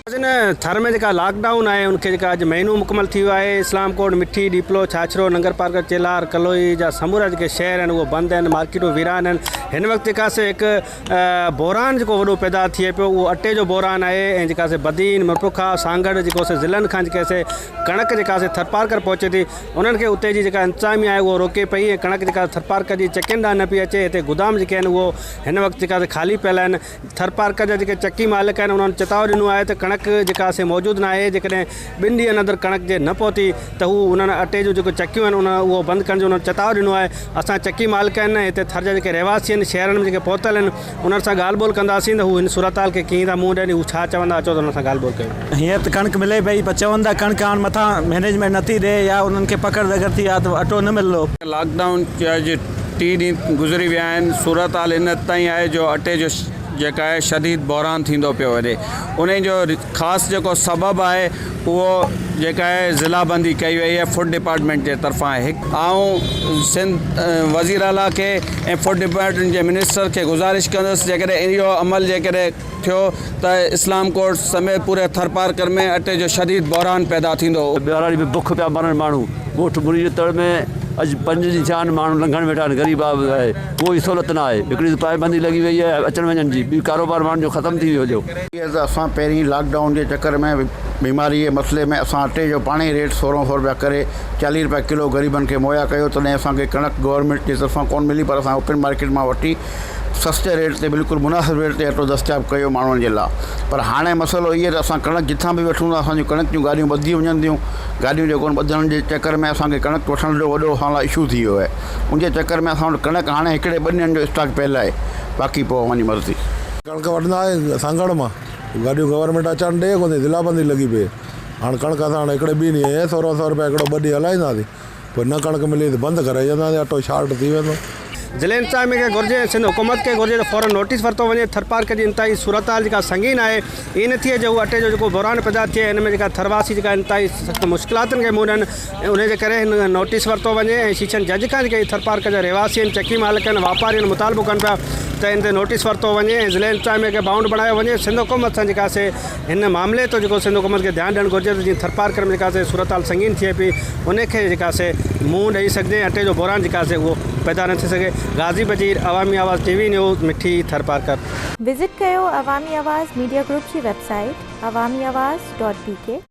ناظرين ٿر ۾ جيڪا lock down آهي ان کي جيڪا اڄ مهينو مڪمل ٿي ويو آهي اسلام ڪوٽ مٺي ڏيپلو ڇاڇرو ننگر پارڪر چيلهار ڪلوئي جا سمورا جيڪي شهر آهن اهي بند آهن مارڪيٽون ويران آهن هن وقت جيڪا سي هڪ بحران جيڪو وڏو پيدا ٿئي پيو اهو اٽي جو بحران آهي ۽ جيڪا سي بدين ميرپورخا سانگهڙ جيڪو سي ضلعن کان جيڪي سي ڪڻڪ جيڪا سي ٿرپارڪر پهچي ٿي انهن کي اتي جي جيڪا انتظاميا آهي اهو روڪي پئي ۽ ڪڻڪ جيڪا ٿرپارڪر جي چڪين ڏانهن نه پئي اچي هتي گدام جيڪي آهن اهو هن وقت جيڪا سي خالي پيل آهن ٿرپارڪر جا جيڪي چڪي مالڪ آهن انهن چتاء ڏنو آهي ته ڪڻڪ جيڪا سي موجود ناهي جيڪڏهن ٻن ڏينهن اندر ڪڻڪ جي نه پهتي ته هو انهن اٽي جون جيڪو چڪيون آهن ان اهو بند ڪرڻ جو انهن چتاء ڏنو آهي اسان چڪي مالڪ آهن ۽ هتي ٿر جا جيڪي رهواسي آهن شهرن ۾ جيڪي پهتل آهن انهن سان ڳالهه ٻولهه ڪنداسين ته هو هن صورتحال کي ڪيئن ٿا منهن ڏين هو ڇا چوندا اچو ته انهن سان ڳالهه ٻولهه ڪيون. هينئر ته ڪڻڪ ملي پئي پر چون ٿا ڪڻڪ هاڻ مٿان مئنيجمينٽ نٿي ڏي يا انهن کي پڪڙ رڳڙ ٿي آ ته اٽو نه ملندو. لاڪ ڊائون جا اڄ ٽي ڏينهن گذري ويا آهن، صورتحال ان حد تائين آهي جو اٽي جو جيڪا آهي شديد بحران ٿيندو پيو وڃي، انهي جو خاص جيڪو سبب آهي اهو جيڪا آهي ضلع بندي ڪئي وئي آهي فوڊ ڊپارٽمينٽ جي طرفان هڪ آئون سنڌ وزير اعليٰ کي ۽ فوڊ ڊپارٽمينٽ جي منسٽر کي گذارش ڪندس جيڪڏهن اهو عمل جيڪڏهن ٿيو ته اسلام ڪوٽ سميت پوري ٿرپارڪر ۾ اٽي جو شديد بحران پيدا ٿيندو. ٻهراڙي ۾ بک پيا مرن ماڻهو، ڳوٺ مريد تڙ ۾ اڄ پنج ڏينهن ٿيا آهن ماڻهو لنگهڻ ويٺا آهن غريب آهي ڪوئي سهولت نه آهي هڪڙي ته پائبندي لڳي وئي آهي اچڻ وڃڻ جي ٻي ڪاروبار ماڻهن جو ختم ٿي ويو هليو. هيء ته اسان پهرين لاڪ ڊائون جي چڪر ۾ بيماري جي مسئلي ۾ اسان اٽي جو پاڻ ئي ريٽ 16 سو رپيا ڪري 40 رپيا ڪلو غريبن کي مهيا ڪيو تڏهن اسان کي ڪڻڪ گورنمينٽ جي طرفان ڪونه ملي پر اسان اوپن مارڪيٽ مان وٺي سستي ريٽ تي بلڪل مناسب ريٽ تي اٽو دستياب ڪيو ماڻهن جي لا پر هاڻي مسئلو اهي ته اسان ڪڻڪ جتان به وٺون ٿا اسان جون ڪڻڪ جون گاڏيون ٻڌجي وڃن ٿيون گاڏيون جيڪو ٻڌڻ جي چڪر ۾ اسان کي ڪڻڪ وٺڻ جو وڏو اسان لا اشو ٿي ويو آهي ان جي چڪر ۾ اسان وٽ ڪڻڪ هاڻي هڪڙي ٻن ڏينهن جو اسٽاڪ پيل آهي باقي پوء اوهان جي مرضي. ڪڻڪ وٺندا آهيون سانگهڙ مان گاڏيون گورنمينٽ اچڻ ڏي ڪونه ٿي ضلع بندي لڳي پئي هاڻ ڪڻڪ اسان هاڻي هڪڙي ٻي ڏينهن 16 سو روپيا هڪڙو ٻه ڏينهن هلائينداسين پوء نه ڪڻڪ ملي ته بند ڪرائي وينداسين اٽو شارٽ ٿي ويندو. ضلعي انتظاميه کي گهرجي ۽ سنڌ حڪومت کي گهرجي ته فورن نوٽيس ورتو وڃي ٿرپارڪر جي انتهائي صورتحال جيڪا سنگين آهي ائين نه ٿئي جو هو اٽي جو جيڪو بحران پيدا ٿئي ان ۾ جيڪا ٿرواسي جيڪا انتهائي سخت مشڪلاتن کي منهن ڏين ان جي ڪري هن نوٽيس ورتو وڃي ۽ شيشن جج کان جيڪي ٿرپارڪر جا رهواسي آهن چڪي مالڪ آهن واپاري آهن مطالبو ڪن پيا ته ان تي نوٽيس ورتو وڃي ۽ ضلعي انتظاميه کي بائونڊ بڻايو وڃي سنڌ حڪومت سان جيڪا سي هن معاملي تي جيڪو سنڌ حڪومت کي ڌيان ڏيڻ گهرجي ته جيئن ٿرپارڪر ۾ جيڪا سي صورتحال سنگين ٿئي پئي ان کي جيڪا سي منهن ڏئي سگهجي ۽ اٽي جو بحران جيڪا سي اهو پيدا نه ٿي سگهي Ghazi Bajeer Awami Awaz T V news Mithi Tharparkar. Visit ڪيو عوامي آواز ميڊيا گروپ جي website Awami Awaz dot B K.